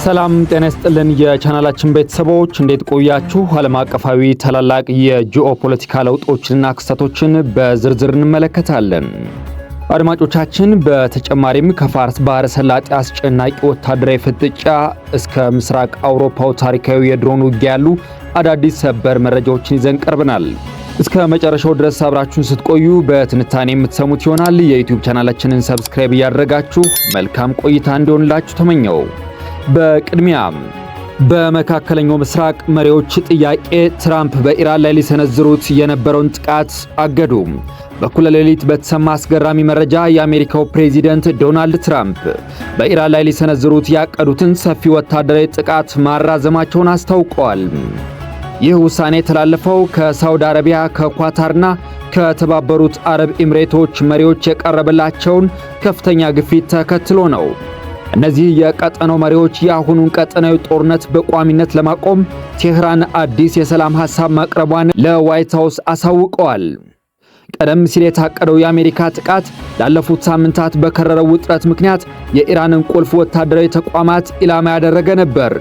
ሰላም ጤና ይስጥልን የቻናላችን ቤተሰቦች፣ እንዴት ቆያችሁ? ዓለም አቀፋዊ ታላላቅ የጂኦፖለቲካ ለውጦችንና ክስተቶችን በዝርዝር እንመለከታለን። አድማጮቻችን፣ በተጨማሪም ከፋርስ ባህረ ሰላጤ አስጨናቂ ወታደራዊ ፍጥጫ እስከ ምስራቅ አውሮፓው ታሪካዊ የድሮን ውጊያ ያሉ አዳዲስ ሰበር መረጃዎችን ይዘን ቀርበናል። እስከ መጨረሻው ድረስ አብራችሁን ስትቆዩ በትንታኔ የምትሰሙት ይሆናል። የ YouTube ቻናላችንን subscribe እያደረጋችሁ መልካም ቆይታ እንዲሆንላችሁ ተመኘሁ። በቅድሚያ በመካከለኛው ምስራቅ መሪዎች ጥያቄ ትራምፕ በኢራን ላይ ሊሰነዝሩት የነበረውን ጥቃት አገዱ። በእኩለ ሌሊት በተሰማ አስገራሚ መረጃ የአሜሪካው ፕሬዚደንት ዶናልድ ትራምፕ በኢራን ላይ ሊሰነዝሩት ያቀዱትን ሰፊ ወታደራዊ ጥቃት ማራዘማቸውን አስታውቀዋል። ይህ ውሳኔ የተላለፈው ከሳውዲ አረቢያ፣ ከኳታርና ከተባበሩት አረብ ኤምሬቶች መሪዎች የቀረበላቸውን ከፍተኛ ግፊት ተከትሎ ነው። እነዚህ የቀጠናው መሪዎች የአሁኑን ቀጠናዊ ጦርነት በቋሚነት ለማቆም ቴህራን አዲስ የሰላም ሐሳብ ማቅረቧን ለዋይት ሃውስ አሳውቀዋል። ቀደም ሲል የታቀደው የአሜሪካ ጥቃት ላለፉት ሳምንታት በከረረው ውጥረት ምክንያት የኢራንን ቁልፍ ወታደራዊ ተቋማት ኢላማ ያደረገ ነበር።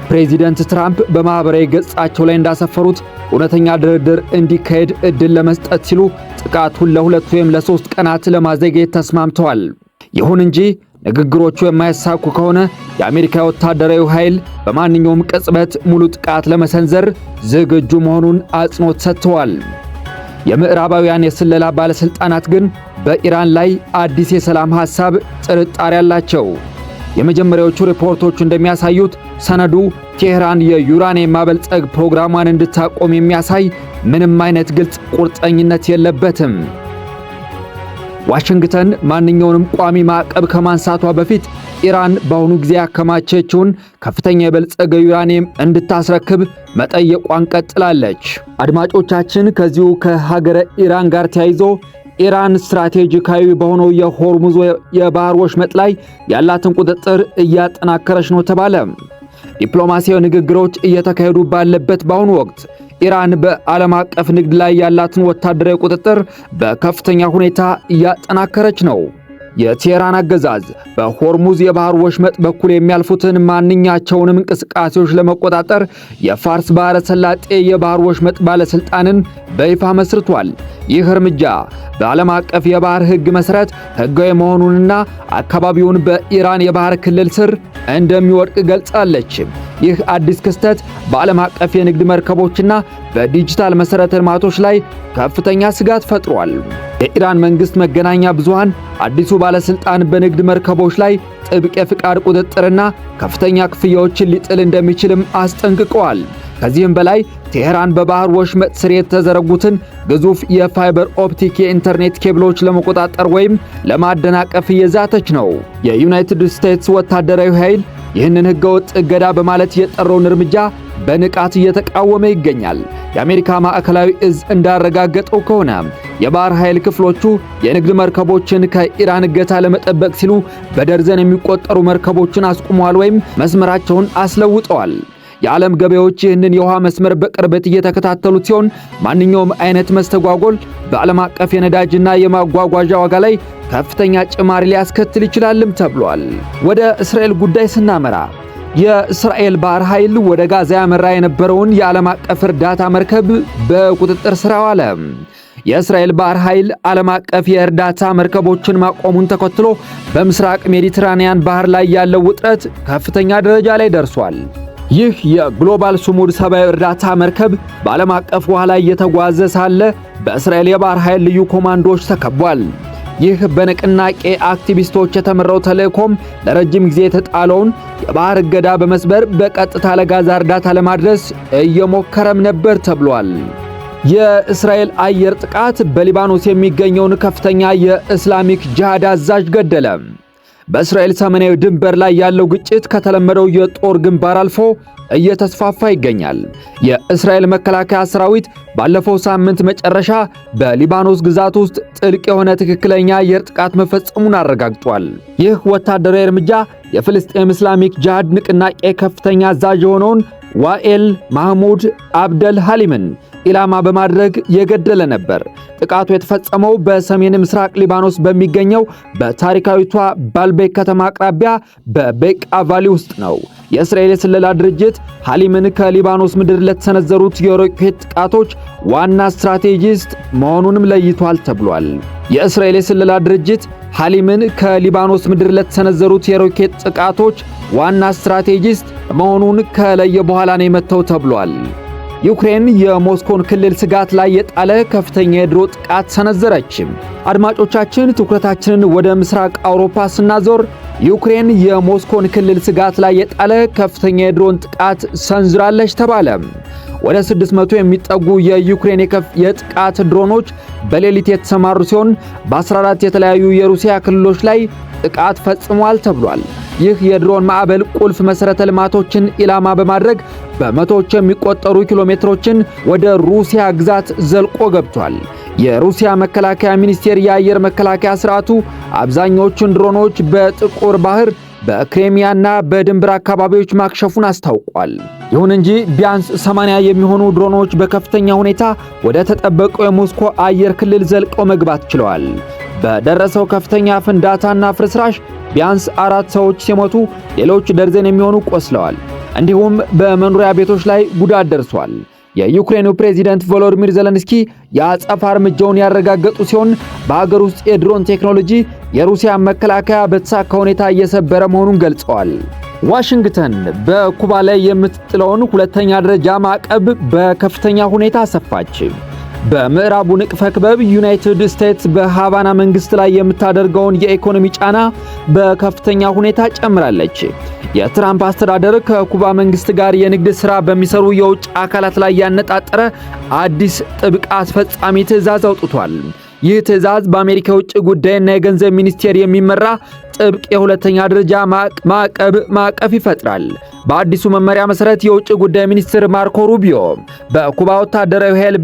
ፕሬዚደንት ትራምፕ በማኅበራዊ ገጻቸው ላይ እንዳሰፈሩት እውነተኛ ድርድር እንዲካሄድ እድል ለመስጠት ሲሉ ጥቃቱን ለ2 ወይም ለ3 ቀናት ለማዘግየት ተስማምተዋል። ይሁን እንጂ ንግግሮቹ የማይሳኩ ከሆነ የአሜሪካ ወታደራዊ ኃይል በማንኛውም ቅጽበት ሙሉ ጥቃት ለመሰንዘር ዝግጁ መሆኑን አጽንኦት ሰጥተዋል። የምዕራባውያን የስለላ ባለስልጣናት ግን በኢራን ላይ አዲስ የሰላም ሐሳብ ጥርጣሬ አላቸው። የመጀመሪያዎቹ ሪፖርቶች እንደሚያሳዩት ሰነዱ ቴህራን የዩራኒየም ማበልጸግ ፕሮግራሟን እንድታቆም የሚያሳይ ምንም አይነት ግልጽ ቁርጠኝነት የለበትም። ዋሽንግተን ማንኛውንም ቋሚ ማዕቀብ ከማንሳቷ በፊት ኢራን በአሁኑ ጊዜ ያከማቸችውን ከፍተኛ የበለጸገ ዩራኒየም እንድታስረክብ መጠየቋን ቀጥላለች። አድማጮቻችን፣ ከዚሁ ከሀገረ ኢራን ጋር ተያይዞ ኢራን ስትራቴጂካዊ በሆነው የሆርሙዝ የባህር ወሽመጥ ላይ ያላትን ቁጥጥር እያጠናከረች ነው ተባለ። ዲፕሎማሲያዊ ንግግሮች እየተካሄዱ ባለበት በአሁኑ ወቅት ኢራን በዓለም አቀፍ ንግድ ላይ ያላትን ወታደራዊ ቁጥጥር በከፍተኛ ሁኔታ እያጠናከረች ነው። የቴህራን አገዛዝ በሆርሙዝ የባህር ወሽመጥ በኩል የሚያልፉትን ማንኛቸውንም እንቅስቃሴዎች ለመቆጣጠር የፋርስ ባህረ ሰላጤ የባህር ወሽመጥ ባለስልጣንን በይፋ መስርቷል። ይህ እርምጃ በዓለም አቀፍ የባህር ሕግ መሰረት ሕጋዊ መሆኑንና አካባቢውን በኢራን የባህር ክልል ስር እንደሚወድቅ ገልጻለች። ይህ አዲስ ክስተት በዓለም አቀፍ የንግድ መርከቦችና በዲጂታል መሰረተ ልማቶች ላይ ከፍተኛ ስጋት ፈጥሯል። የኢራን መንግስት መገናኛ ብዙሃን አዲሱ ባለስልጣን በንግድ መርከቦች ላይ ጥብቅ የፍቃድ ቁጥጥርና ከፍተኛ ክፍያዎችን ሊጥል እንደሚችልም አስጠንቅቀዋል። ከዚህም በላይ ቴህራን በባህር ወሽመጥ ስር የተዘረጉትን ግዙፍ የ fiber optic የኢንተርኔት ኬብሎች ለመቆጣጠር ወይም ለማደናቀፍ እየዛተች ነው። የዩናይትድ ስቴትስ ወታደራዊ ኃይል ይህንን ህገወጥ እገዳ በማለት የጠራውን እርምጃ በንቃት እየተቃወመ ይገኛል። የአሜሪካ ማዕከላዊ እዝ እንዳረጋገጠው ከሆነ የባህር ኃይል ክፍሎቹ የንግድ መርከቦችን ከኢራን እገታ ለመጠበቅ ሲሉ በደርዘን የሚቆጠሩ መርከቦችን አስቁመዋል ወይም መስመራቸውን አስለውጠዋል። የዓለም ገበያዎች ይህንን የውሃ መስመር በቅርበት እየተከታተሉት ሲሆን ማንኛውም አይነት መስተጓጎል በዓለም አቀፍ የነዳጅና የማጓጓዣ ዋጋ ላይ ከፍተኛ ጭማሪ ሊያስከትል ይችላልም ተብሏል። ወደ እስራኤል ጉዳይ ስናመራ የእስራኤል ባህር ኃይል ወደ ጋዛ ያመራ የነበረውን የዓለም አቀፍ እርዳታ መርከብ በቁጥጥር ስር አዋለ። የእስራኤል ባህር ኃይል ዓለም አቀፍ የእርዳታ መርከቦችን ማቆሙን ተከትሎ በምስራቅ ሜዲትራኒያን ባህር ላይ ያለው ውጥረት ከፍተኛ ደረጃ ላይ ደርሷል። ይህ የግሎባል ሱሙድ ሰብአዊ እርዳታ መርከብ በዓለም አቀፍ ውሃ ላይ እየተጓዘ ሳለ በእስራኤል የባህር ኃይል ልዩ ኮማንዶዎች ተከቧል። ይህ በንቅናቄ አክቲቪስቶች የተመራው ተልእኮም ለረጅም ጊዜ የተጣለውን የባህር እገዳ በመስበር በቀጥታ ለጋዛ እርዳታ ለማድረስ እየሞከረም ነበር ተብሏል። የእስራኤል አየር ጥቃት በሊባኖስ የሚገኘውን ከፍተኛ የእስላሚክ ጂሃድ አዛዥ ገደለ። በእስራኤል ሰሜናዊ ድንበር ላይ ያለው ግጭት ከተለመደው የጦር ግንባር አልፎ እየተስፋፋ ይገኛል። የእስራኤል መከላከያ ሰራዊት ባለፈው ሳምንት መጨረሻ በሊባኖስ ግዛት ውስጥ ጥልቅ የሆነ ትክክለኛ አየር ጥቃት መፈጸሙን አረጋግጧል። ይህ ወታደራዊ እርምጃ የፍልስጤም እስላሚክ ጂሃድ ንቅናቄ ከፍተኛ አዛዥ የሆነውን ዋኤል ማህሙድ አብደል ሐሊምን ኢላማ በማድረግ የገደለ ነበር። ጥቃቱ የተፈጸመው በሰሜን ምስራቅ ሊባኖስ በሚገኘው በታሪካዊቷ ባልቤክ ከተማ አቅራቢያ በቤቃ Valley ውስጥ ነው። የእስራኤል የስለላ ድርጅት ሐሊምን ከሊባኖስ ምድር ለተሰነዘሩት የሮኬት ጥቃቶች ዋና ስትራቴጂስት መሆኑንም ለይቷል ተብሏል። የእስራኤል የስለላ ድርጅት ሐሊምን ከሊባኖስ ምድር ለተሰነዘሩት የሮኬት ጥቃቶች ዋና ስትራቴጂስት መሆኑን ከለየ በኋላ ነው የመታው ተብሏል። ዩክሬን የሞስኮን ክልል ስጋት ላይ የጣለ ከፍተኛ የድሮን ጥቃት ሰነዘረች። አድማጮቻችን፣ ትኩረታችንን ወደ ምስራቅ አውሮፓ ስናዞር ዩክሬን የሞስኮን ክልል ስጋት ላይ የጣለ ከፍተኛ የድሮን ጥቃት ሰንዝራለች ተባለ። ወደ 600 የሚጠጉ የዩክሬን የጥቃት ድሮኖች በሌሊት የተሰማሩ ሲሆን በ14 የተለያዩ የሩሲያ ክልሎች ላይ ጥቃት ፈጽሟል ተብሏል። ይህ የድሮን ማዕበል ቁልፍ መሰረተ ልማቶችን ኢላማ በማድረግ በመቶዎች የሚቆጠሩ ኪሎ ሜትሮችን ወደ ሩሲያ ግዛት ዘልቆ ገብቷል። የሩሲያ መከላከያ ሚኒስቴር የአየር መከላከያ ስርዓቱ አብዛኛዎቹን ድሮኖች በጥቁር ባህር፣ በክሬሚያና በድንበር አካባቢዎች ማክሸፉን አስታውቋል። ይሁን እንጂ ቢያንስ 80 የሚሆኑ ድሮኖች በከፍተኛ ሁኔታ ወደ ተጠበቀው የሞስኮ አየር ክልል ዘልቀው መግባት ችለዋል። በደረሰው ከፍተኛ ፍንዳታና ፍርስራሽ ቢያንስ 4 ሰዎች ሲሞቱ ሌሎች ደርዘን የሚሆኑ ቆስለዋል። እንዲሁም በመኖሪያ ቤቶች ላይ ጉዳት ደርሷል። የዩክሬኑ ፕሬዚደንት ቮሎዲሚር ዘለንስኪ የአጸፋ እርምጃውን ያረጋገጡ ሲሆን በአገር ውስጥ የድሮን ቴክኖሎጂ የሩሲያ መከላከያ በተሳካ ሁኔታ እየሰበረ መሆኑን ገልጸዋል። ዋሽንግተን በኩባ ላይ የምትጥለውን ሁለተኛ ደረጃ ማዕቀብ በከፍተኛ ሁኔታ አሰፋች። በምዕራቡ ንቅፈ ክበብ ዩናይትድ ስቴትስ በሃቫና መንግስት ላይ የምታደርገውን የኢኮኖሚ ጫና በከፍተኛ ሁኔታ ጨምራለች። የትራምፕ አስተዳደር ከኩባ መንግስት ጋር የንግድ ሥራ በሚሰሩ የውጭ አካላት ላይ ያነጣጠረ አዲስ ጥብቅ አስፈጻሚ ትዕዛዝ አውጥቷል። ይህ ትዕዛዝ በአሜሪካ የውጭ ጉዳይና የገንዘብ ሚኒስቴር የሚመራ ጥብቅ የሁለተኛ ደረጃ ማዕቀብ ማዕቀፍ ይፈጥራል። በአዲሱ መመሪያ መሰረት የውጭ ጉዳይ ሚኒስትር ማርኮ ሩቢዮ በኩባ ወታደራዊ ኃይል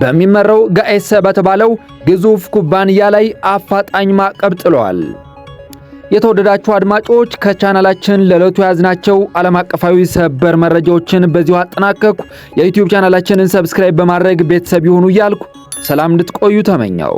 በሚመራው ጋኤሰ በተባለው ግዙፍ ኩባንያ ላይ አፋጣኝ ማዕቀብ ጥለዋል። የተወደዳችሁ አድማጮች፣ ከቻናላችን ለዕለቱ የያዝናቸው ዓለም አቀፋዊ ሰበር መረጃዎችን በዚሁ አጠናቀቅኩ። የዩቲዩብ ቻናላችንን subscribe በማድረግ ቤተሰብ ይሁኑ እያልኩ ሰላም እንድትቆዩ ተመኘሁ።